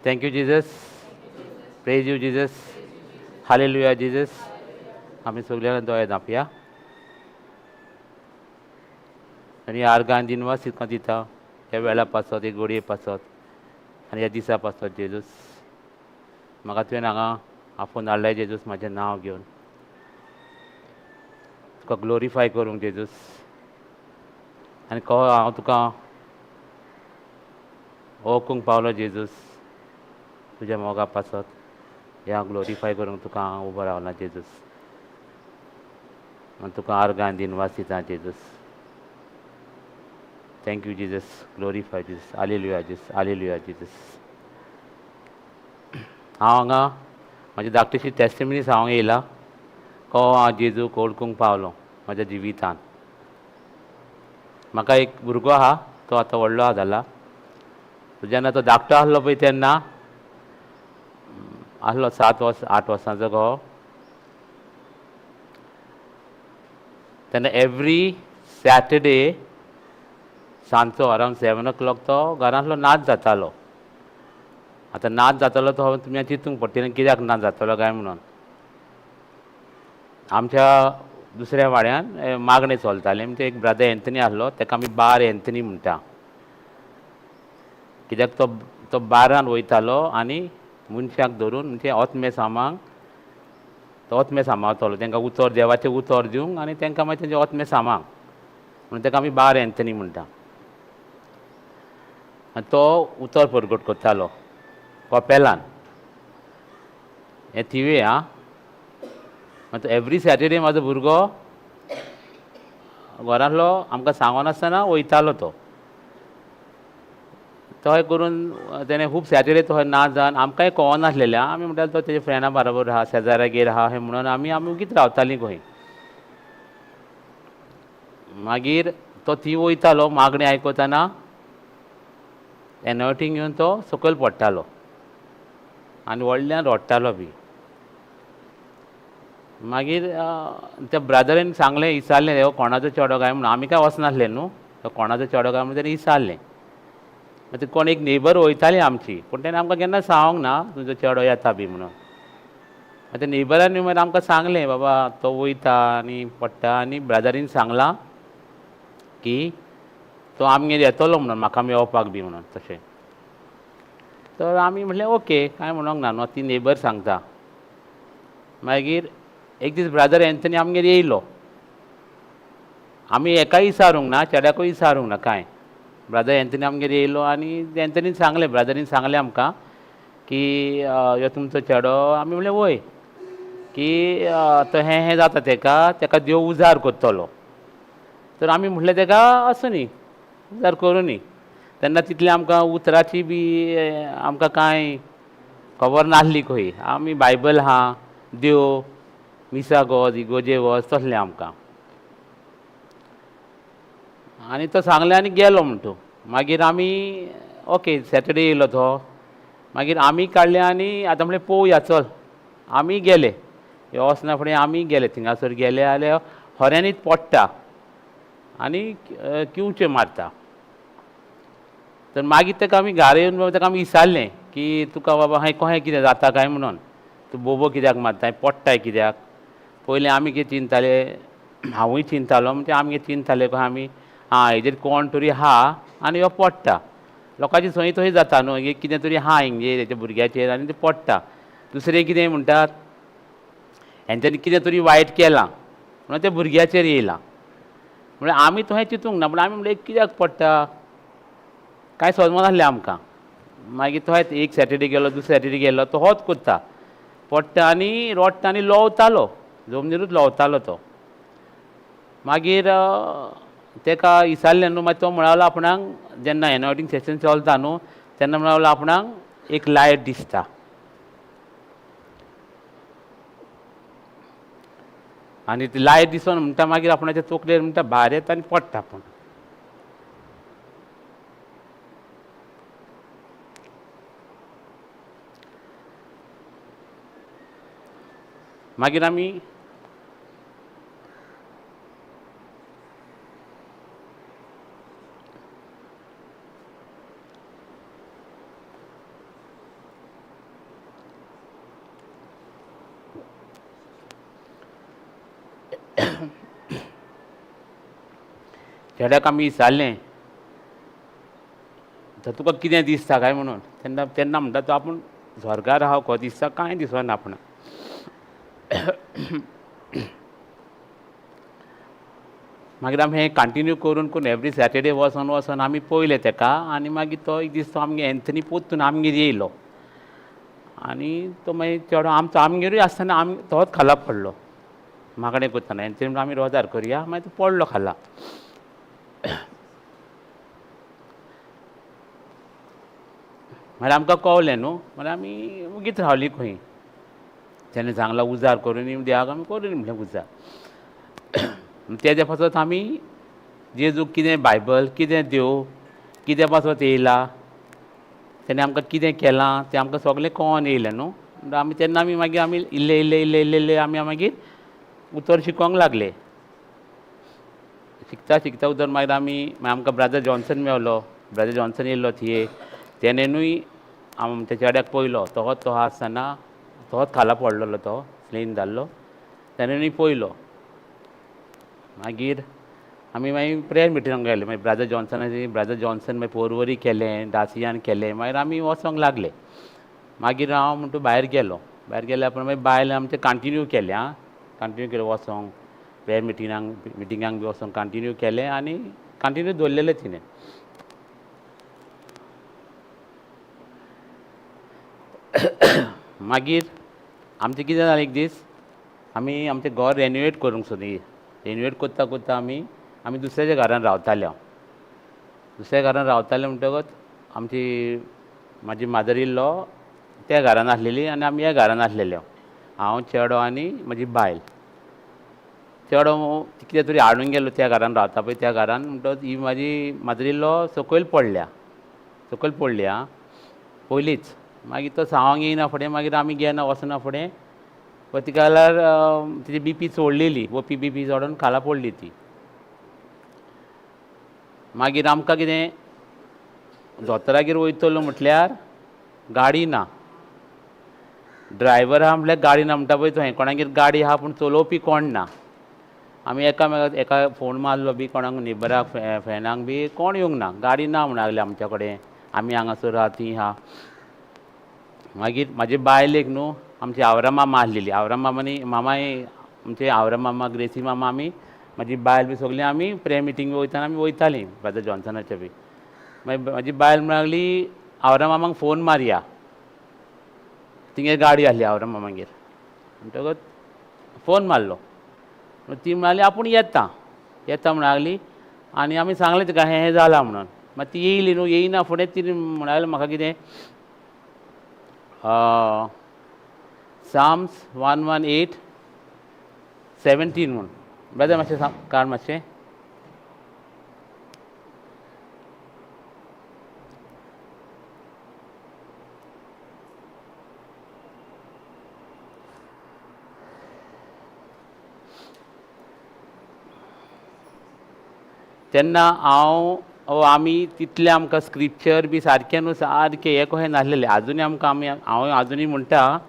Thank you Jesus, praise you Jesus, hallelujah Jesus. आमी सगळ्यांक दोळे धांपया आनी आर्गान दिनवास तितको दिता ह्या वेळा पासत, हे घडये पासत आनी ह्या दिसा पासत जेजूस. म्हाका तुवें हांगा आफोवन हाडलाय जेजूस, म्हाजें नांव घेवन तुका ग्लोरिफाय करूंक जेजूस. आनी कहो हांव तुका वळखूंक पावलो जेजूस, तुज्या मोगा पासत ह्या ग्लोरिफाय करूंक तुका हांव उबो रावला जेजूस. आनी तुका आर्गान दिनवास दिता Jesus. Thank you Jesus, glorify Jesus, hallelujah Jesus, hallelujah Jesus. हांव हांगा म्हाजी धाकटीशी टेस्टिमनी सांगूंक येयला, कहो हांव जेजूक वळखूंक पावलो म्हाज्या जिवितान. म्हाका एक भुरगो आहा, तो आतां व्हडलो आहा जाला. जेन्ना तो धाकटो आसलो पळय तेन्ना आसलो 7 वर्स 8 वर्सांचो गो, तेन्ना एवरी सॅटरडे सांजचो अरावंड 7 o'clock तो घरांतलो नाच जातालो. आतां नाच जातालो तो तुमी चिंतूंक पडटलें कित्याक नाच जातालो काय म्हणून. आमच्या दुसऱ्या वाड्यान मागणें चलतालें, म्हणजे एक ब्रदर एंथनी आसलो, ताका आमी बार एंथनी म्हणटा, कित्याक तो तो बारान वयतालो आनी मनशाक धरून म्हणजे ओतमे सामांक तो ओतमे सांबाळतालो, तांकां उतर देवाचें उतर दिवंक आनी तांकां मागीर तेंचे ओतमे सामांक, म्हणून ताका आमी बार एंथनी म्हणटा. आनी तो उतर परगट करतालो कपेलान, हें थिवे आं. मागीर एवरी सॅटरडे म्हाजो भुरगो घरांतलो आमकां सांगनासतना वयतालो. तो तशें करून तेणें खूब सॅटरडे तो ना जावन आमकांय कळनासलेलें. आमी म्हणटाले तो तेजे फ्रेंडा बरोबर आहा, शेजाऱ्यागेर आहा अशें म्हणून आमी आमी उगीच रावतालीं खंय. मागीर तो थंय वयतालो मागणें आयकतना एनॉयटींग घेवन तो सकयल पडटालो आनी व्हडल्यान रडटालो बी. मागीर त्या ब्रदरीन सांगलें, विचारलें हो कोणाचो चेडो काय म्हणून. आमी काय वचनासले न्हू, तो कोणाचो चेडो काय म्हणून तेणें विचारलें. मागीर कोण एक नेबर वयताली आमची, पूण तेणें आमकां केन्ना सांगूंक ना तुजो चेडो येता बी म्हणून. आतां नेबरांनी मागीर आमकां सांगलें बाबा तो वयता आनी पडटा आनी ब्रदरीन सांगलां की तो आमगेर येतलो म्हणून, म्हाका मेळपाक बी म्हणून. तशें तर आमी म्हणलें ओके, कांय म्हणोंक ना न्हू, ती नेबर सांगता. मागीर एक दीस ब्रदर एंथनी आमगेर येयलो, आमी हेकाय विचारूंक ना, चेड्याकूय विचारूंक ना कांय. ब्रदर एंथनी आमगेर येयलो आनी एंथनीन सांगलें, ब्रदरीन सांगलें आमकां की यो तुमचो चेडो. आमी म्हणलें वय, की तो हें हें जाता तेका, तेका देव उजार करतलो. तर आमी म्हणलें तेका आसूं न्ही, उजार करूं न्ही. तेन्ना तितलें आमकां उतराची बी आमकां कांय खबर नासली खंय. आमी बायबल आहा, देव, मिसाक वच, इगोजे वच, तसलें आमकां. आनी तो सांगलें आनी गेलो म्हणटू. मागीर आमी ओके सॅटरडे येयलो तो, मागीर आमी काडलें आनी आतां म्हणलें पळोवया चल. आमी गेले, हे वचना फुडें आमी गेले थिंगासर गेले जाल्यार खऱ्यांनीच पडटा आनी किंवचे मारता. तर मागीर ताका आमी घरा येवन ताका आमी विचारलें की तुका बाबा हें कशें कितें जाता काय म्हणून, तूं बोबो कित्याक मारताय, पडटाय कित्याक. पयलीं आमी कितें चिंतताले, हांवूय चिंततालो, म्हणजे आमी कितें चिंतताले कशें आमी आं हेजेर कोण तरी आहा आनी हो पडटा. लोकांची सय तशी जाता न्हू, एक कितें तरी आहा हेंगेर हेच्या भुरग्याचेर आनी ते पडटा. दुसरें कितें म्हणटात हेंच्यांनी कितें तरी वायट केलां म्हणून त्या भुरग्याचेर येयलां. म्हणल्यार आमी तशें चिंतूंक ना, पूण आमी म्हणलें कित्याक पडटा कांय समजनासलें आमकां. मागीर तो एक सॅटरडे गेलो, दुसरे सॅटरडे गेलो, तो होच करता, पडटा आनी रडटा आनी लोवतालो, जमनीरूच लोवतालो तो. मागीर ताका विचारलें न्हू, मागीर तो म्हणलो आपणाक जेन्ना एनॉयटींग सेशन चलता न्हू तेन्ना म्हणलो आपणाक एक लायट दिसता. आनी ती लायट दिसून म्हणटा मागीर आपणाच्या तकलेर म्हणटा भार येता आनी पडटा आपूण. मागीर आमी चेड्याक आमी विचारलें, तर तुका कितें दिसता काय म्हणून. तेन्ना तेन्ना म्हणटा तो आपूण स्वर्गार आहा को दिसता, कांय दिसना आपणाक. मागीर आमी हें कंटिन्यू करून करून एवरी सॅटर्डे वचोन वचोन आमी पळयलें तेका. आनी मागीर तो एक दीस तो आमगे एन्थनी पोत्तून आमगेर येयलो आनी तो मागीर चेडो आमचो आमगेरूय आसतना आमी तोच खाला पडलो मागणें करतना. एन्थनी म्हणटा आमी रोजार करया, मागीर तो पडलो खाला. मागीर आमकां कवलें न्हू, मागीर आमी वगीच रावली खंय. तेणें सांगलां उजार करून देवाक आमी करून म्हणलें उजार. तेज्या पासत आमी जेजू कितें बायबल कितें देव कित्या पासत येयला, तेणें आमकां कितें केलां तें आमकां सगळें कळोन येयलें न्हू. म्हणटा आमी तेन्ना आमी मागीर आमी इल्ले इल्ले इल्ले इल्ले इल्ले आमी मागीर उतर शिकोंक लागले. शिकता शिकता उतर मागीर आमी मागीर आमकां ब्रादर जॉन्सन मेवलो. ब्रादर जॉन्सन येयलो थिये, तेणेनूय आमच्या चेड्याक पळयलो, तोच तो आसतना तोच खाला पडलेलो, तो स्लेन जाल्लो, तेणेनूय पळयलो. मागीर आमी मागीर प्रेयर मिटिंगाक गेले. मागीर ब्रादर जॉन्सनाची ब्रादर जॉन्सन मागीर पोरवरी केलें, दासियान केलें, मागीर आमी वचोंक लागले. मागीर हांव म्हणटा भायर गेलो. भायर गेल्या उपरांत मागीर बायल आमचें कंटिन्यू केलें. आं, कंटिन्यू केलें वचोंक प्रेयर मिटिंगांक बी वचोंक कंटिन्यू केलें आनी कंटिन्यू दवरलेलें तिणें. मागीर आमचें कितें जालें, एक दीस आमी आमचें घर रेनोवेट करूंक सोदी. रेनोवेट करता करता आमी आमी दुसऱ्याच्या घरान रावताले. हांव दुसऱ्या घरान रावताले म्हणटकच आमची म्हाजी मादर इन लॉ त्या घरान आसलेली आनी आमी ह्या घरान आसलेले. हांव, चेडो आनी म्हजी बायल. चेडो कितें तरी हाडून गेलो त्या घरान रावता पळय त्या घरान. म्हणटकच ही म्हाजी मादर इन लॉ सकयल पडल्या, सकयल पडली आं पयलींच. मागीर तो सावांक येयना फुडें मागीर आमी गेना वचना फुडें तिका जाल्यार तिजी बीपी चोडलेली, ओपी बीपी चडोन खाला पडली ती. मागीर आमकां कितें दोतोरागेर वयतलो म्हटल्यार गाडी ना, ड्रायवर आहा म्हटल्यार गाडी ना. म्हणटा पळय थंय कोणागेर गाडी आहा पूण चलोवपी कोण ना. आमी एकामेकाक एका फोन मारलो बी कोणाक नेबराक फ्रेंडांक बी, कोण येवंक ना, गाडी ना म्हण लागले आमच्या कडेन, आमी हांगासर आहा ती आहा. मागीर म्हाजे बायलेक न्हू आमची आवरा मामा आसलेली, आवरा मामा न्ही मामाय आमचे आवरा मामा ग्रेसी मामा, आमी म्हाजी बायल बी सगळीं आमी प्रेयर मिटींग वयतना आमी वयतालीं ब्रदर जॉन्सनाच्या बी. मागीर म्हाजी बायल म्हणूंक लागली आवरा मामाक फोन मारया, तिगेर गाडी आसली आवरा मामागेर. म्हणटकच फोन मारलो, ती म्हणाली आपूण येता येता म्हण लागली. आनी आमी सांगलें तिका हें हें जालां म्हणून. मागीर ती येयली न्हू, येयना फुडें ती म्हणाली म्हाका कितें Psalms 118:17 म्हूण. ब्रदर मातशें काड मातशें. तेन्ना हांव आमी तितलें आमकां स्क्रिप्चर बी सारकें न्हू सारकें हें कशें नासलेलें. आजुनूय आमकां आमी हांव आजुनूय म्हणटा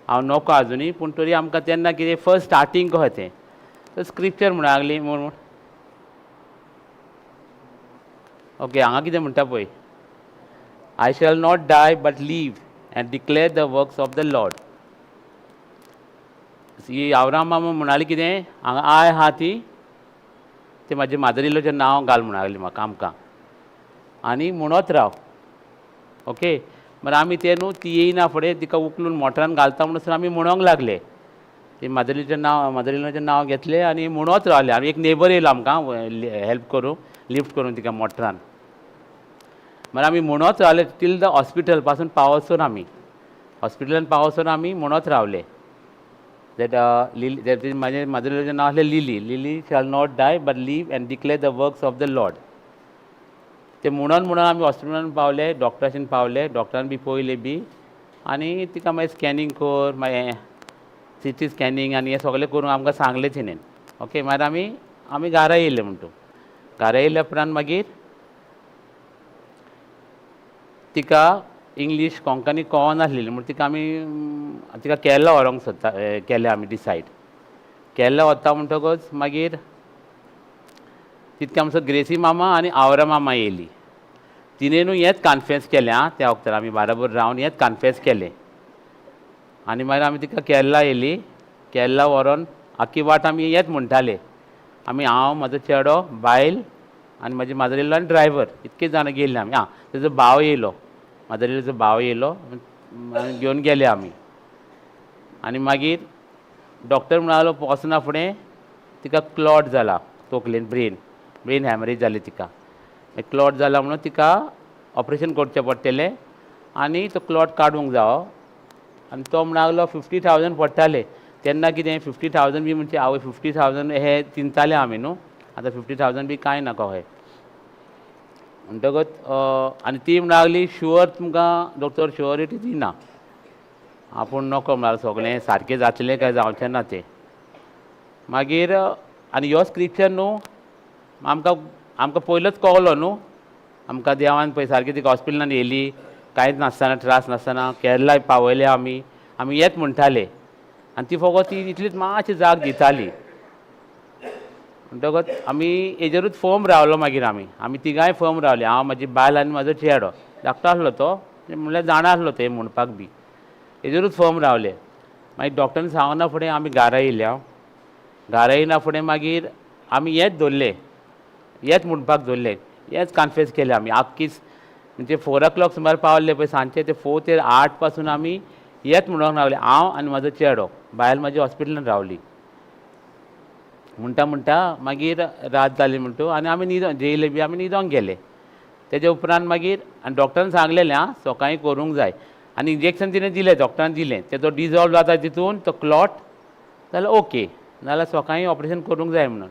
हांव नको आजुनूय, पूण तरी आमकां तेन्ना कितें फर्स्ट स्टार्टींग कशें तें तर स्क्रिप्चर म्हणूंक लागली म्हूण. ओके, हांगा कितें म्हणटा पळय, I shall not die but live and declare the works of the Lord. ही आवराम मामा म्हणाली कितें हांगा I आहा ती ते म्हाजे मादरीलोचें नांव घाल म्हण लागली म्हाका आमकां आनी म्हणत राव. ओके, मागीर आमी तें न्हू ती येयना फुडें तिका उखलून मोटरान घालता म्हणसर आमी म्हणोंक लागले. ती मादरीचें नांव मादरीलोचें नांव घेतलें आनी म्हणत रावले. आनी एक नेबर येयलो आमकां हेल्प करूंक, लिफ्ट करूंक तिका मोटरान. मागीर आमी म्हणत रावले टील the hospital पासून पावसर, आमी हॉस्पिटलान पावसर आमी म्हणत रावले. That Lily, that म्हाजें मादरीचें नांव आसलें Lily, Lily shall not die but live and declare the works of the Lord. ते म्हणून म्हणून आमी हॉस्पिटलान पावले, डॉक्टराशीन पावले, डॉक्टरान बी पळयलें बी आनी तिका मागीर स्कॅनींग कर, मागीर CT scanning आनी हें सगळें करून आमकां सांगलें तिणें. ओके, मागीर आमी आमी घरा येयले म्हणटू. घरा येयल्या उपरांत मागीर तिका इंग्लीश कोंकणी कळनासलेली म्हूण तिका आमी तिका केरला व्हरोंक सोदता केलें आमी डिसायड. केरला वता म्हणटकच मागीर तितके आमचो ग्रेसी मामा आनी आवरा मामा येयली. तिणें न्हू हेंच कॉन्फेस केलें आं, त्या वखदार आमी बाराबर रावन हेंच कॉन्फेस केलें. आनी मागीर आमी तिका केरला येयली. केरला व्हरोन आख्खी वाट आमी हेंच म्हणटाले आमी, हांव, म्हजो चेडो, बायल आनी म्हाजी माजर आनी ड्रायव्हर, इतके जाणां गेल्ले आमी. आं, तेजो भाव येयलो, माजरेचो भाव येयलो, घेवन गेले आमी. आनी मागीर डॉक्टर म्हणालो वचना फुडें तिका क्लॉट जाला तकलेन, ब्रेन ब्रेन हॅमरेज जाली तिका. क्लॉट जाला म्हणून तिका ऑपरेशन करचें पडटलें आनी तो क्लॉट काडूंक जावो. आनी तो म्हणालो 50,000 पडटाले तेन्ना. कितें 50,000 बी म्हणजे आवय 50,000 हे चिंतताले आमी न्हू, आतां 50,000 बी कांय नाका हय. म्हणटकच आनी ती म्हणा लागली शुअर तुमकां डॉक्टर शुअरिटी दिना. आपूण नको म्हळ्यार सगळें सारकें जातलें काय जावचें ना तें. मागीर आनी ह्यो स्क्रिप्चर न्हू आमकां आमकां पयलोच कळ्ळो न्हू, आमकां देवान पळय सारकें तिका हॉस्पिटलान येयली, कांयच नासतना, त्रास नासतना केरला पावयले आमी. आमी येत म्हणटाले आनी ती फकत ती इतलीच मातशी जाग दिताली. म्हणटकच आमी हेजेरूच फर्म रावलो. मागीर आमी आमी तिगांय फर्म रावले, हांव, म्हाजी बायल आनी म्हाजो चेडो. धाकटो आसलो तो, म्हणल्यार जाणा आसलो तें म्हणपाक बी, हेजेरूच फर्म रावले. मागीर डॉक्टरान सांगना फुडें आमी घरा येयले. घरा येयना फुडें मागीर आमी हेंच धरलें, हेंच म्हणपाक धरलें, हेंच कॉन्फेस केलें आमी आख्खीच. म्हणजे 4 o'clock सुमार पावले पळय सांजचे, ते 4 ते 8 पासून आमी हेंच म्हणूंक लागले, हांव आनी म्हाजो चेडो. बायल म्हाजी हॉस्पिटलान रावली. म्हणटा म्हणटा मागीर रात जाली म्हणटा आनी आमी न्हिदोन जेयले बी, आमी न्हिदोंक गेले. तेजे उपरांत मागीर आनी डॉक्टरान सांगलेलें आं सकाळीं करूंक जाय, आनी इंजेक्शन तिणें दिलें, डॉक्टरान दिलें, तेजो डिजॉल्व जाता तितून तो क्लॉट जाल्यार ओके, नाजाल्यार सकाळीं ऑपरेशन करूंक जाय म्हणून.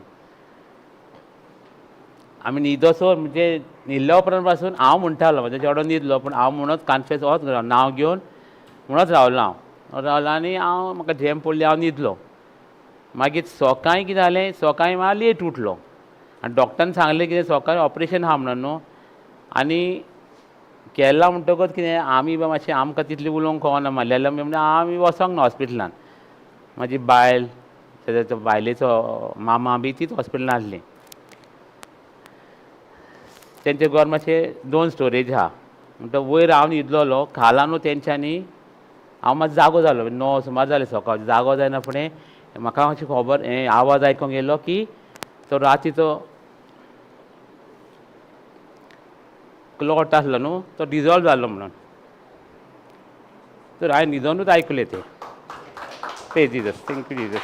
आमी न्हिदोसर म्हणजे न्हिदल्या उपरांत पासून हांव म्हणटालो, म्हजो चेडो न्हिदलो पूण हांव म्हणत कॉन्फेस होच नांव घेवन म्हणत रावलो. हांव रावलो आनी हांव म्हाका झेम पडली, हांव न्हिदलो. मागीर सकाळीं कितें जालें, सकाळीं हांव लेट उठलो आनी डॉक्टरान सांगलें कितें सकाळीं ऑपरेशन आहा म्हणून न्हू. आनी केरला म्हणटकच कितें आमी मातशें आमकां तितलें उलोवंक कळना, मल्याळम म्हणल्यार आमी वचोंक ना हॉस्पिटलान. म्हाजी बायल, तेजो बायलेचो मामा बी तीच हॉस्पिटलान आसली. तेंचे घर मातशें 2 स्टोरेज आहा, म्हणटकच वयर हांव न्हिदलोलो, खाला न्हू तेंच्यांनी हांव मातसो जागो जालो, 9 सुमार जालें सकाळचें. जागो जायना फुडें म्हाका मातशी खबर हें आवाज आयकोंक येयलो की तो रातीचो क्लॉट आसलो न्हू तो डिजॉल्व जालो म्हणून. तर हांवें न्हिदोनूच आयकलें तें. Praise Jesus, thank you Jesus.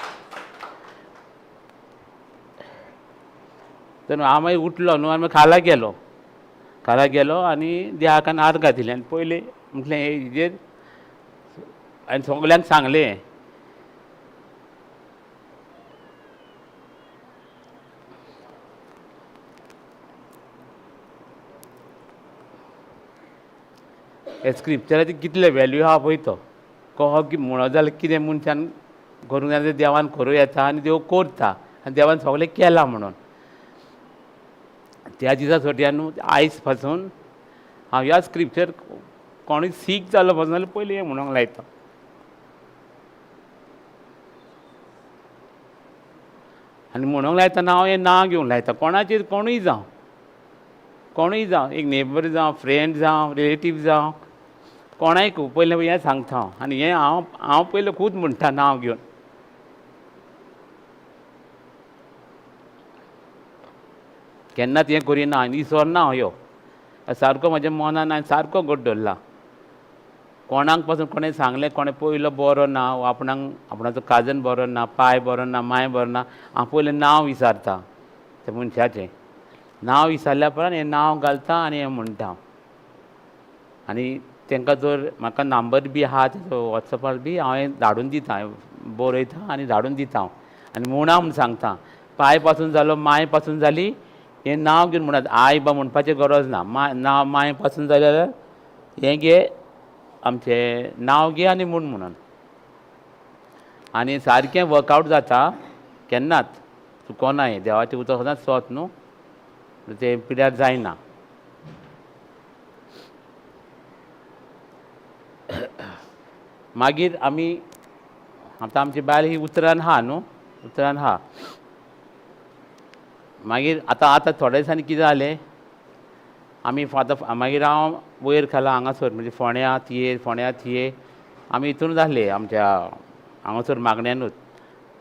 तर हांव मागीर उठलो न्हू आनी मागीर खाला गेलो, खाला गेलो आनी देवाक आर्गां दिली आनी पयलीं म्हटलें हेजेर आनी सगल्यांक सांगलें. हे स्क्रिप्चराची कितले वेल्यू आहा पळय तो कहो की म्हणत जाल्यार कितें मनशान करूंक जाय तें देवान करूं येता आनी देव करता आनी देवान सगळें केलां म्हणून. त्या दिसा सोडयान न्हू आयज पासून हांव ह्या स्क्रिप्चर कोणूय सीक जालो पासून जाल्यार पयलीं हें म्हणूंक लायता. आनी म्हणूंक लायतना हांव हें नांव घेवंक लायता, कोणाचेर कोणूय जावं, कोणूय जावं, एक नेबर जावं, फ्रेंड जावं, रिलेटीव जावं, कोणायक पयलें हें सांगता हांव. आनी हें हांव हांव पयलें खूद म्हणटा नांव घेवन. केन्नाच हें करिना आनी विसरना हांव ह्यो, सारको म्हज्या मनान हांवें सारको घट दवरला. कोणाक पासून कोणें सांगलें, कोणें पयलो बरो ना, आपणाक आपणाचो काजन बरो ना, पाय बरो ना, मांय बरो ना, हांव पयलें नांव विचारता त्या मनशाचें. नांव विचारल्या उपरांत हें नांव घालता आनी हें म्हणटा. आनी तांकां जर म्हाका नंबर बी आहा तेजो वॉट्सएपार बी हांव हें धाडून दिता, बरयता आनी धाडून दिता हांव. आनी म्हणा म्हूण सांगता, पांय पासून जालो, मांय पासून जाली, हें नांव घेवन म्हणत, आई बा म्हणपाची गरज ना. माय नांव मांय पासून जालें जाल्यार हें घे, आमचें नांव घे आनी म्हूण म्हणून. आनी सारकें वर्कआवट जाता, केन्नाच चुकोना हें, देवाचें उतर सदांच सत न्हू, तें पिड्यार जायना. मागीर आमी आतां आमची बायल ही उतरान आहा न्हू, उतरान आहा. मागीर आतां आतां थोड्या दिसांनी कितें जालें, आमी आतां मागीर हांव वयर खाला हांगासर म्हणजे फोंड्या थिये, फोंड्या थिये आमी हितून जाले आमच्या हांगासर मागण्यानूच.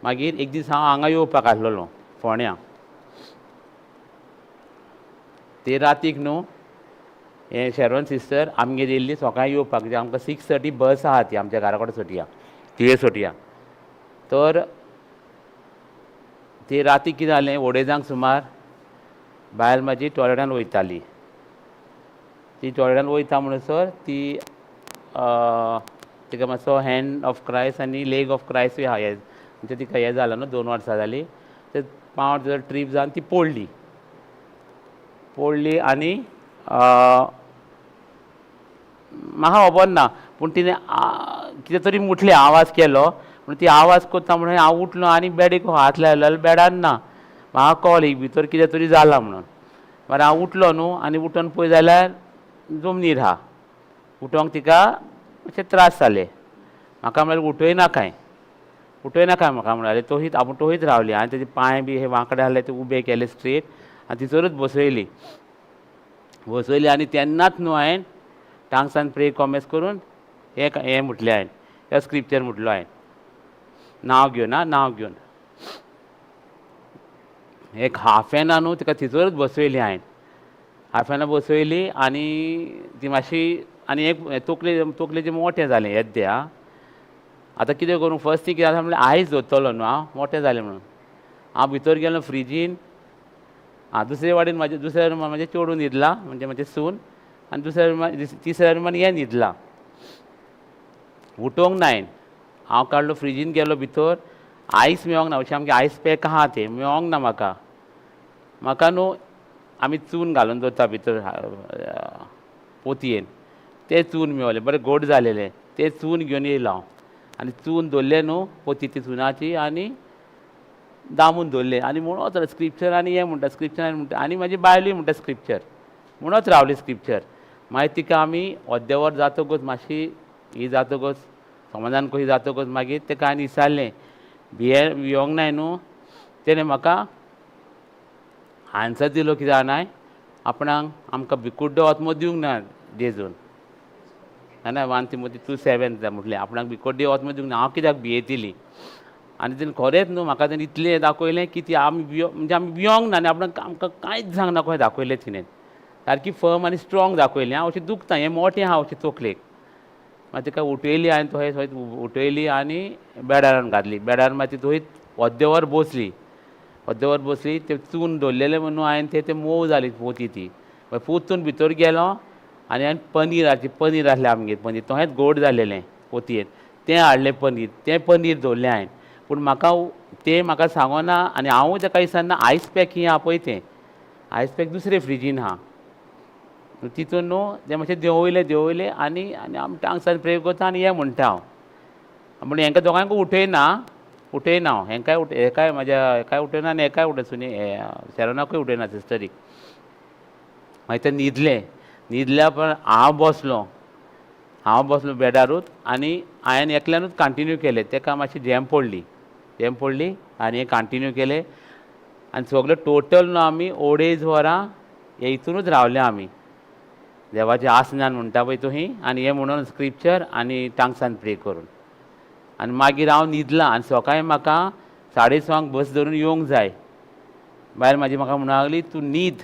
मागीर एक दीस हांव हांगा येवपाक आसलेलो फोंड्या, ते रातीक न्हू हें शेरोन सिस्टर आमगेर येयल्ली सकाळीं येवपाक, कित्याक आमकां 6:30 बस आहा ती आमच्या घरा कडेन सोटया, थिये सोटया. तर ते रातीक कितें जालें, अडेजांक सुमार बायल म्हाजी टॉयलेटान वयताली. ती टॉयलेटान वयता म्हणसर ती तिका मातसो हँड ऑफ क्रायस्ट आनी लेग ऑफ क्रायस्टूय आहा, हें म्हणजे तिका हें जालां न्हू, 2 वर्सां जालीं, ते पांव जर ट्रीप जावन ती पडली, पडली आनी म्हाका खबर ना पूण तिणें कितें तरी म्हटलें, आवाज केलो. पूण ती आवाज करता म्हणून हांव उठलो आनी बेडीक हात लायलो जाल्यार बेडान ना. म्हाका कळ्ळें भितर कितें तरी जालां म्हणून. मागीर हांव उठलो न्हू आनी उठोन पळय जाल्यार जमनीर आहा. उठोंक तिका मातशे त्रास जाले. म्हाका म्हणल्यार उठयनाकाय, उठयनाकाय म्हाका म्हणाले. तोहीच आपूण तोहीच रावली आनी तेजे पांय बी हे वांकडे आहले ते उबे केले स्ट्रेट आनी तिचोरूच बसयली, बसयली. आनी तेन्नाच न्हू हांवें टांगसान प्रे कॉमेस करून हें हें म्हटलें हांवें, ह्या स्क्रिप्चर म्हटलो हांवें, नांव घेवन आं, नांव घेवन. एक हाफ एन न्हू तिका तिचोरूच बसयली हांवें, हाफ एन बसयली आनी ती मातशी आनी एक तकले तकलेचें मोटें जालें येद्दें आं. आतां कितें करूं, फर्स्ट थिंग कितें आसा म्हणल्यार आयस दवरतलो न्हू हांव, मोटें जालें म्हणून हांव भितर गेलो फ्रिजीन. आं, दुसरे वाटेन म्हाजे दुसऱ्या रुमान म्हाजें चेडूं न्हिदलां, म्हणजे म्हाजें सून, आनी दुसऱ्या रुमान तिसऱ्या रुमान हें न्हिदलां. उठोवंक ना हांवें, हांव काडलो फ्रिजीन गेलो भितर, आयस मेळोंक ना, अशें आमगे आयस पॅक आहा तें मेळोंक ना म्हाका. म्हाका न्हू आमी चून घालून दवरता भितर पोतयेन, तें चून मेवलें, बरें गोड जालेलें, तें चून घेवन येयलो हांव. आनी चून दवरलें न्हू पोती ती चुनाची आनी दामून दवरलें. आनी म्हणत स्क्रिप्चर आनी हें म्हणटा स्क्रिप्चर आनी म्हणटा, आनी म्हाजी बायलूय म्हणटा स्क्रिप्चर, म्हणत रावली स्क्रिप्चर. मागीर तिका आमी अर्देवर जातकच मातशी ही जातकच समाधान कशी जातकच मागीर तेका हांवें विचारलें, भिये भियोंक नाय न्हू? तेणें म्हाका आन्सर दिलो कितें जाणाय, आपणाक आमकां भिकुड्डो आत्मो दिवंक ना जेजून, ना 1 Timothy 2:7 म्हटलें आपणाक भिकुड्डी आत्मो दिवंक ना, हांव कित्याक भियेतली? आनी तेणें खरेंच न्हू म्हाका तेणें इतलें दाखयलें की ती आमी भियो म्हणजे आमी भियोंक ना आनी आपणाक आमकां कांयच सांगना कशें दाखयलें तिणें, सारकी फर्म आनी स्ट्रॉंग दाखयलें. हांव अशें दुखता, हें मोटें आहा अशें तकलेक. मागीर तिका उठयली आनी थंय थंय उठयली आनी बेडार हाडून घातली. बेडार मागीर ती थंयच अर्देवर बसली, अर्देवर बसली. तें चून दवरलेलें म्हणून हांवें तें तें मोव जाली पोती ती. मागीर पोतून भितर गेलो आनी हांवें पनीराची पनीर आसलें आमगेर, पनीर तशेंच गोड जालेलें पोतयेन, तें हाडलें पनीर, तें पनीर दवरलें हांवें. पूण म्हाका तें म्हाका सांगना आनी हांवूय तेका विचारना, आयस पॅक ही आहा पळय तें आयस पॅक दुसरे फ्रिजीन आहा तितून न्हू तें मातशें देंवयलें, देंवयलें आनी आनी आमी टांगसान प्रे करता आनी हें म्हणटा हांव. पूण हेंकां दोगांकूय उठयना, उठयना हांव, हेंकांय उठ हेकाय म्हाज्या हेकाय उठयना आनी हेकाय उठय सुनी शेरोनाकूय उठयना सिस्टरीक. मागीर तें न्हिदलें, न्हिदल्या पण हांव बसलो, हांव बसलो बेडारूच आनी हांवें एकल्यानूच कंटिन्यू केलें. तेका मातशी झेम पडली, झेम पडली आनी हें कंटिन्यू केलें. आनी सगळें टोटल न्हू आमी 2.5 वरां हे हितुनूच रावले आमी, देवाचें आसनान म्हणटा पळय तुही, आनी हें म्हणून स्क्रिप्चर आनी टांगसान प्रे करून. आनी मागीर हांव न्हिदलां आनी सकाळीं म्हाका 6:30 बस धरून येवंक जाय. बायल म्हाजी म्हाका म्हणूंक लागली तूं न्हीद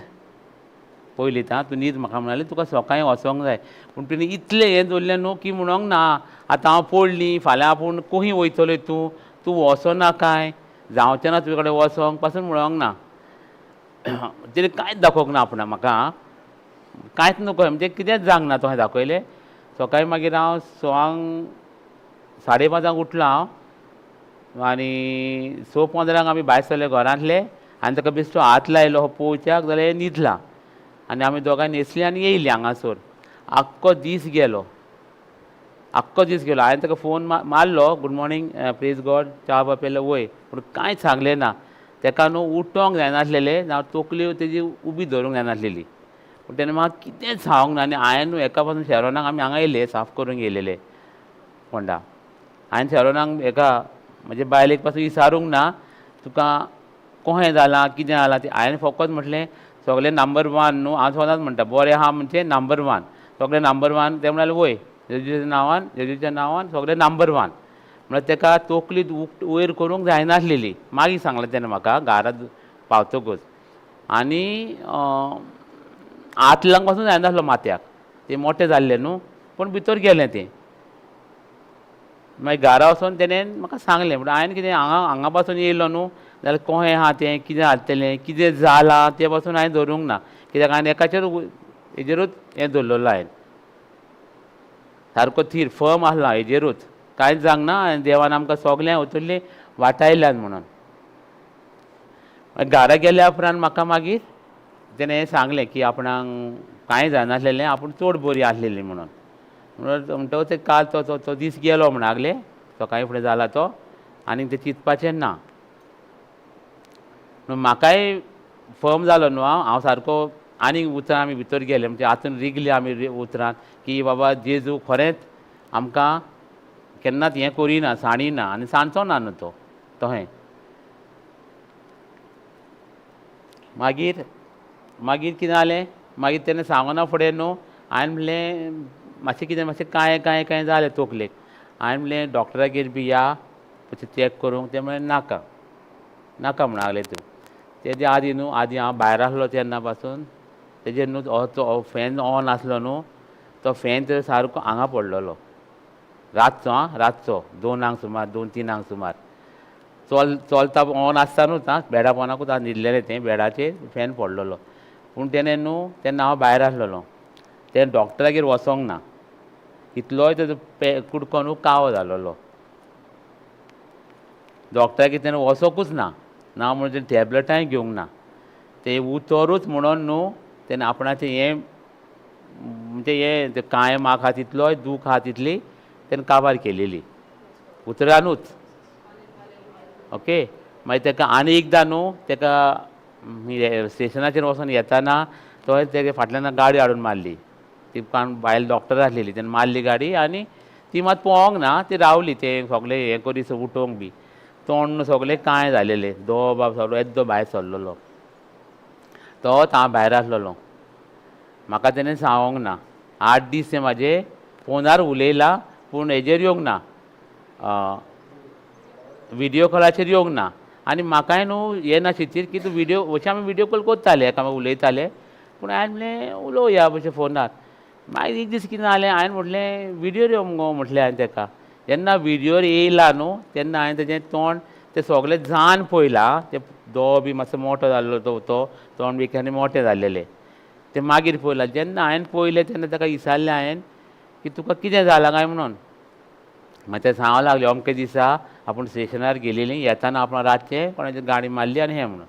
पयलींच आं, तूं न्हीद म्हाका म्हणाली, तुका सकाळीं वचोंक जाय. पूण तिणें इतलें हें दवरलें न्हू की म्हणोंक ना आतां हांव पडली फाल्यां आपूण खंय वयतलें, तूं तूं वचना कांय जावचें ना तुजे कडेन वचोंक पासून म्हणोंक ना. तिणें कांयच दाखोवंक ना आपणाक, म्हाका कांयच न्हू कळ्ळें म्हणजे कितेंच जावंक ना तुवें दाखयलें. सकाळीं मागीर हांव 6 5:30 उठलो हांव आनी 6:15 आमी भायर सरले घरांतले आनी ताका बेश्टो हात लायलो हो पळोवच्याक जाल्यार न्हिदला. आनी आमी दोगांय न्हेसलीं आनी येयलीं हांगासर. आख्खो दीस गेलो, आख्खो दीस गेलो. हांवें ताका फोन मारलो, गूड मॉर्निंग, प्रेज गॉड, च्या बा पेलो वय, पूण कांयच सांगलें ना. ताका न्हू उठोंक जायनासलेलें, जावं तकली तेजी उबी धरूंक जायनासलेली. पूण तेणें म्हाका कितेंच सांगूंक ना. आनी हांवें न्हू एका पासून शेरोनाक आमी हांगा येयले साफ करूंक येयलेले फोंडा, हांवें शेरोनाक एका म्हजे बायलेक पासून विचारूंक ना, तुका कोहें जालां कितें जालां तें. हांवें फकत म्हटलें सगळें नंबर 1 न्हू, हांव सदांच म्हणटा बरें आहा म्हणजे नंबर 1, सगळें नंबर 1. तें म्हणालें वय जेजूच्या नांवान, जेजूच्या नांवान सगळें नंबर 1. म्हळ्यार तेका तकली वयर करूंक जायनासलेली. मागीर सांगलें तेणें म्हाका घारात पावतकूच. आनी हात लावंक पासून जायनासलो माथ्याक, तें मोटें जाल्लें न्हू, पूण भितर गेलें तें. मागीर घरा वचोन तेणें म्हाका सांगलें. पूण हांवें कितें हांगा हांगा पासून येयलो न्हू जाल्यार कोहें आहा तें कितें जातलें कितें जालां तें पासून हांवें धरूंक ना, कित्याक हांवें एकाचेर हेजेरूच हें धरलेलो. हांवें सारको थीर फर्म आसलो हेजेरूच, कांयच जावंक ना आनी देवान आमकां सगळें वतलें वाटायल्यान म्हणून. मागीर घरा गेल्या उपरांत म्हाका मागीर तेणें सांगलें की आपणाक कांय जायनासलेलें, आपूण चड बरी आसलेली म्हणून. म्हणटकच ते काल तो तो दीस गेलो म्हणागले, सकाळीं फुडें जाला तो, आनी तें चिंतपाचें ना. म्हाकाय फर्म जालो न्हू हांव, हांव सारको आनीक उतरां आमी भितर गेले, म्हणजे आतून रिगले आमी उतरान की बाबा जेजू खरेंच आमकां केन्नाच हें करिना, सांडिना आनी सांडचो ना न्हू तो तहें. मागीर मागीर कितें जालें, मागीर तेणें सांगना फुडें न्हू हांवें म्हणलें मातशें कितें मातशें कांय कांय कांय जालें तकलेक. हांवें म्हणलें डॉक्टरागेर बी या मातशें चॅक करूंक. तें म्हणलें नाका नाका म्हणून लागलें तूं. तेजे आदी न्हू, आदी हांव भायर आसलो तेन्ना पासून तेजेर न्हू तो फॅन ऑन आसलो न्हू, तो फॅन तर सारको हांगा पडलेलो रातचो, आं रातचो 2 सुमार, 2-3 सुमार चल चलता ऑन आसता न्हू, आं बेडा पोनाकूच न्हिदलेलें तें, बेडाचेर फॅन पडलेलो. पूण तेणें न्हू तेन्ना हांव भायर आसलेलो, तें डॉक्टरागेर वचोंक ना, इतलोय तेजो कुडको न्हू कावो जालोलो. डॉक्टरागेर तेणें वचोंकूच ना, ना म्हणून तेणें टॅबलेटांय घेवंक ना. तें उतरूच म्हणून न्हू तेणें आपणाचें हें म्हणजे हें तें कांय माख आहा तितलोय दूख आहा तितली तेणें काबार केलेली उतरानूच. ओके, मागीर तेका आनी एकदां न्हू तेका स्टेशनाचेर वचोन येताना तो तेगे फाटल्यान गाडी हाडून मारली. ती कारण बायल डॉक्टर आसलेली, तेणें मारली गाडी आनी ती मात पळोवंक ना, ती रावली तें सगळें हें करीस उठोवंक बी. तोंड सगळें कांय जालेलें, दो बाब सगळो येद्दो भायर सरलेलो. तोच हांव भायर आसलेलो, म्हाका तेणें सांगोंक ना. 8 दीस तें म्हाजे फोनार उलयलां, पूण हेजेर येवंक ना, विडियो कॉलाचेर येवंक ना. आनी म्हाकाय न्हू हें ना शितीर की तूं विडियो, अशें आमी विडियो कॉल करताले एकामेक उलयताले, पूण हांवें म्हणलें उलोवया अशें फोनार. मागीर एक दीस कितें जालें, हांवें म्हटलें विडियोर यो मुगो म्हटलें हांवें तेका. जेन्ना विडियोर येयला न्हू तेन्ना हांवें तेजें तोंड तें सगळें जान पळयलां, तें दोळो बी मातसो मोटो जाल्लो तो तोंड बी केन्ना मोटें जाल्लेलें तें मागीर पळयलां. जेन्ना हांवें पळयलें तेन्ना तेका विचारलें हांवें की तुका कितें जालां काय म्हणून. मागीर तें सांगूंक लागलें अमके दिसा आपूण स्टेशनार गेलेलीं, येताना आपूण रातचें कोणाची गाडी मारली आनी हें म्हणून.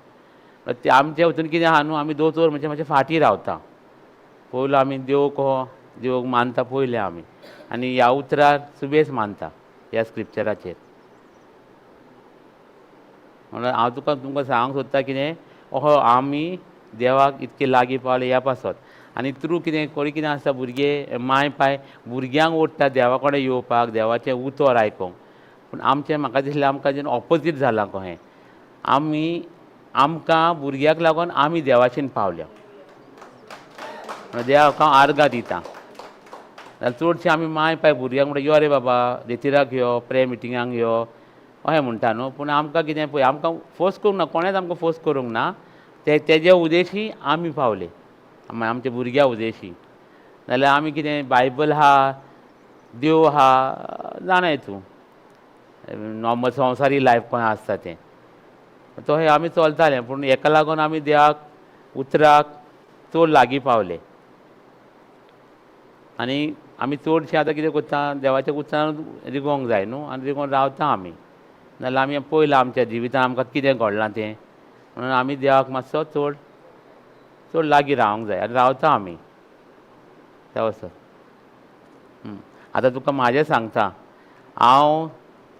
तें आमच्या हितून कितें आहा न्हू, आमी दोतोर म्हणजे मातशें फाटीं रावता. पयलो आमी देव कहो देवक मानता पयलें आमी, आनी ह्या उतरार सुबेज मानता ह्या स्क्रिप्चराचेर. म्हणून हांव तुका तुमकां सांगूंक सोदता कितें, ओहो आमी देवाक इतके लागीं पावले ह्या पासत. आनी त्रू कितें कोणी कितें आसता, भुरगे माय पाय भुरग्यांक ओडटा देवा कडेन येवपाक, देवाचें उतर आयकोंक. पूण आमचें म्हाका दिसलें आमकां जेन्ना ऑपोजीट जालां कहें, आमी आमकां भुरग्याक लागून आमी देवाचेन पावल्या. देवाक हांव आर्गां दिता. जाल्यार चडशें आमी माय पाय भुरग्यांक म्हणटा यो रे बाबा रेतिराक यो, प्रेयर मिटिंगांक यो अशें म्हणटा न्हू. पूण आमकां कितें पळय, आमकां फोर्स करूंक ना, कोणेंच आमकां फोर्स करूंक ना, ते तेजे उदेशी आमी पावले, आमच्या भुरग्या उदेशी. जाल्यार आमी कितें बायबल आहा, देव आहा, जाणाय तूं नॉर्मल संवसारी लायफ खंय आसता तें, तो हे आमी चलताले. पूण हेका लागून आमी देवाक उतराक चड लागीं पावले. आनी आमी चडशें आतां कितें करता, देवाच्या उतरान रिगोंक जाय न्हू, आनी रिगोन रावता आमी. नाजाल्यार आमी पळयलां आमच्या जिवितान आमकां कितें घडलां तें, म्हणून आमी देवाक मातसो चड चड लागीं रावंक जाय आनी रावता आमी त्या वसर. आतां तुका म्हाजें सांगता हांव,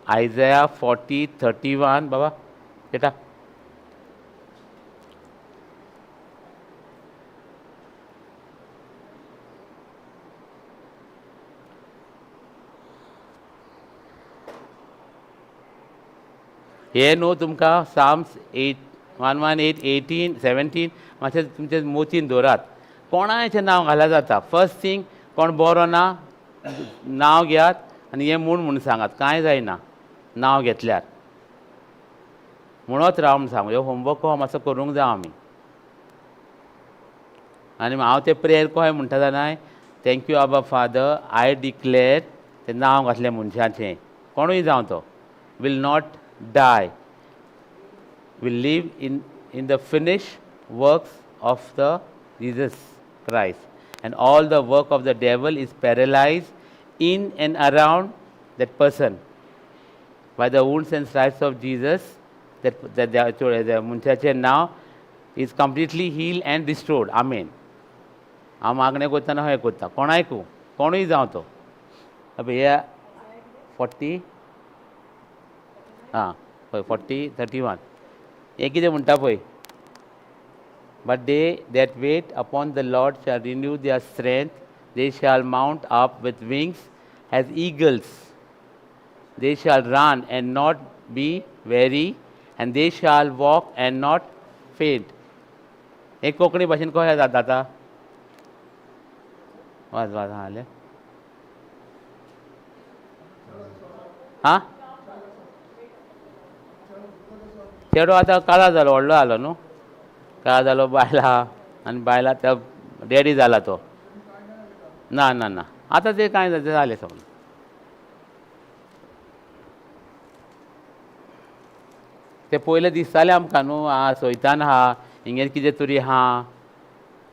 आयजया 40:31 बाबा बेटा. हे न्हू तुमकां Psalms 8 118 18 17 मातशें तुमचे मोतीन दवरात. कोणाचें नांव घाल्यार जाता. फर्स्ट थींग कोण बरो ना नांव घेयात आनी हें म्हूण म्हूण सांगात, कांय जायना नांव घेतल्यार. म्हणत राव म्हूण सांगू, ह्यो होमवर्क हो मातसो करूंक जाय आमी. आनी हांव तें प्रेयर कशें म्हणटा जाणाय, thank you Abba Father, I declare तें नांव घातलें मनशाचें, कोणूय जावं तो, will not die, will live in the finish works of the Jesus Christ, and all the work of the devil is paralyse in and around that person by the wounds and stripes of Jesus. That मनशाचें नांव is completely heal and restored. Amen. हांव मागणें करतना हय करता, कोणायकू कोणूय जावं तो. हे 40 आं पळय 40 31 हें कितें म्हणटा पळय, but they that wait upon the Lord shall renew their strength, they shall mount up with wings as eagles, they shall run and not be weary, and they shall walk and not faint. हें कोंकणी भाशेन कशें जाता आतां? वाज वाज आं आं चेडो आतां काजार जालो, व्हडलो जालो न्हू, काजार जालो, बायलां आनी बायलां त्या डॅडी जाला तो. ना ना ना आतां तें कांय जालें सगळें. ते पयलें दिसतालें आमकां न्हू, आं सोयतान आहा, हिंगेर कितें तरी आहा,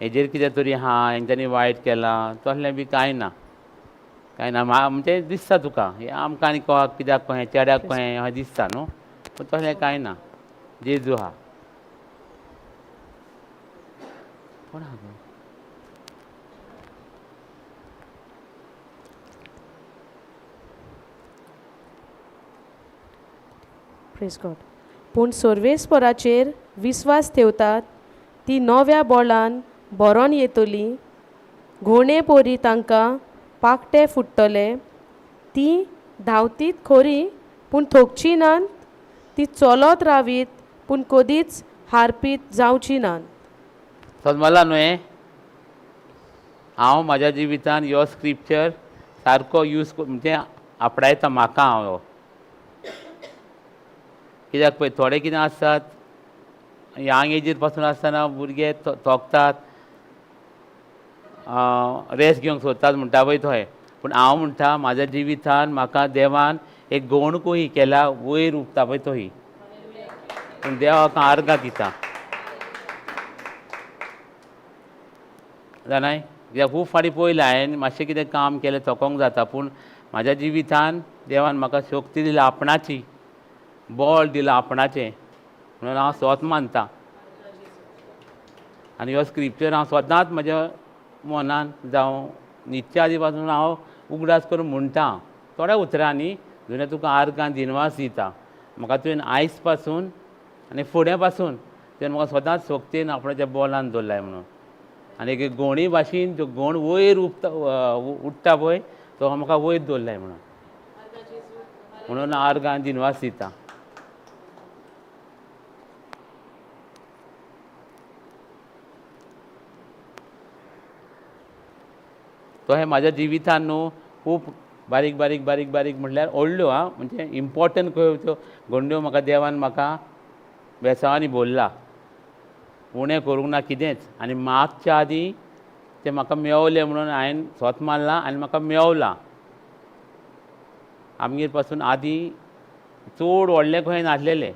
हेजेर कितें तरी आहा, हेंच्यांनी वायट केलां, तसलें बी कांय ना, कांय ना. म्हणजे दिसता तुका हें आमकां आनी कित्याक कहें चेड्याक कहें अशें दिसता न्हू, पूण तसलें कांय ना. जेजू आहा. कोण आहा गो? Praise God. पूण सर्वेस्पराचेर विस्वास ठेवतात ती नव्या बोलान भरोन येतली, घोणे पोरी तांकां पाकटे फुट्टले, ती धांवतीत खोरी पूण थोकची नात, ती चलत रावीत पूण कदीच हारपीत जावची नात. समजला न्हय? हांव म्हाज्या जिवितान ह्यो स्क्रिप्चर सारको यूज म्हणजे आपणायता म्हाका हांव हो. कित्याक पळय थोडे कितें आसतात यांग एजीर पासून आसतना भुरगे थोकतात, रेस्ट घेवंक सोदतात म्हणटा पळय थंय. पूण हांव म्हणटा म्हाज्या जिवितान म्हाका देवान एक गोण कोही केला वयर उबता पळय तोही, पूण देवाक आर्गां दिता जाणाय. कित्याक खूब फाटीं पयलें हांवें मातशें कितें काम केलें थकोंक जाता, पूण म्हाज्या जिवितान देवान म्हाका शक्ती दिल्या आपणाची, बळ दिलां आपणाचें, म्हणून हांव स्वत मानता. आनी हो स्क्रिप्चर हांव सदांच म्हज्या मनान जावं न्हिदच्या आदी पासून हांव उगडास करून म्हणटा थोड्या उतरांनी, जुन्या तुका आर्गां दिनवास दिता, म्हाका तुवें आयज पासून आनी फुडें पासून तुवें म्हाका सदांच शक्तीन आपणाच्या बोलान दवरलाय म्हणून. आनी एक गोणी भाशेन जो गोण वयर उबता उडटा पळय तो म्हाका वयर दवरलाय म्हणून, म्हणून आर्गां दिनवास दिता. तो हे म्हाज्या जिवितान न्हू खूब बारीक बारीक बारीक बारीक म्हटल्यार व्हडल्यो आं, म्हणजे इम्पोर्टंट खंय त्यो गोंड्यो म्हाका देवान म्हाका बेसांवांनी भरला, उणें करूंक ना कितेंच. आनी मागच्या आदीं तें म्हाका मेवलें म्हणून हांवें सोत मारलां आनी म्हाका मेवलां. आमगेर पासून आदीं चड व्हडलें खंय नासलेलें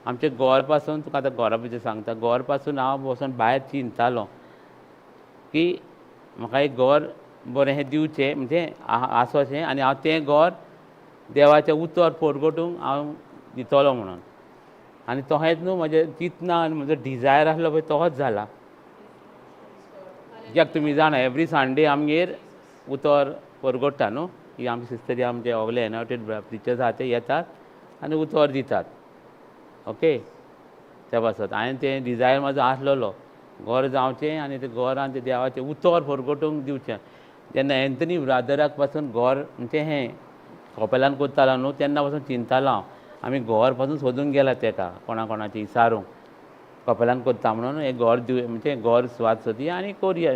आमचें घर पासून, तुका आतां घरा भितर सांगता, घर पासून हांव वचोन भायर चिंततालो की म्हाका एक घर बरें हें दिवचें म्हणजे आसोचें आनी हांव तें घर देवाचें उतर परगटूंक हांव दितलो म्हणून. आनी तहेंच न्हू म्हजें चिंतना आनी म्हजो डिजायर आसलो पळय तोच जाला. कित्याक तुमी जाणा एवरी संडे आमगेर उतर परगट्टा न्हू, ही आमची सिस्टरी आमचे सगळे एनॉयटेड प्रिचर्स आहा ते येतात आनी उतर दितात. ओके, त्या पासत हांवें तें डिजायर म्हाजो आसलेलो घर जावचें आनी तें घरान तें देवाचें उतर परगटूंक दिवचें. जेन्ना एन्थनी ब्रादराक पासून घर म्हणजे हें कपेलान करतालो न्हू तेन्ना पासून चिंततालो हांव, आमी घर पासून सोदूंक गेला तेका कोणा कोणाची विचारूंक कपेलान करता म्हणून एक घर दिव, म्हणजे घर सुवात सोदया आनी करुया,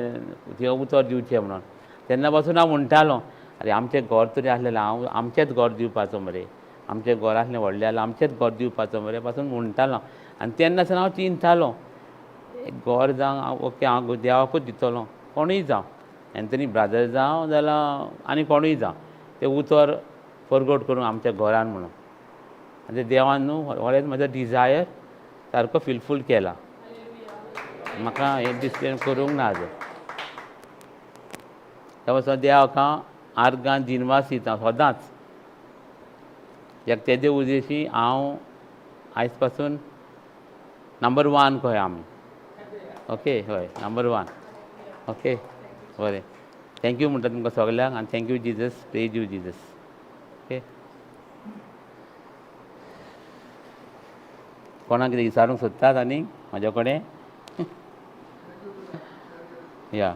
थंय उतर दिवचें म्हणून. तेन्ना पासून हांव म्हणटालो, आरे आमचें घर तरी आसलेलें, हांव आमचेंच घर दिवपाचो मरे, आमचें घर आसलें व्हडलें जाल्यार आमचेंच घर दिवपाचो मरे पासून म्हणटालो. आनी तेन्नासान हांव चिंततालो, घर जावं हांव ओके, हांव देवाकूच दितलो, कोणूय जावं, एन्थनी ब्रादर जावं जाल्यार आनी कोणूय जावं, तें उतर परगट करूं आमच्या घरान म्हणून. आनी तें देवान न्हू होच म्हजो डिजायर सारको फिलफूल केला. म्हाका हें डिसप्लेन करूंक ना आजून. त्या पासून देवाक हांव आर्गां दिनवास दिता सदांच. कित्याक तेजे उदेशी हांव आयज पासून नंबर 1 कहे आमी. ओके, हय, नंबर 1. ओके, बरें, thank you म्हणटा तुमकां सगल्यांक आनी thank you Jesus, praise you Jesus. Okay, कोणाक कितें विचारूंक सोदतात आनी म्हाज्या कडेन? या.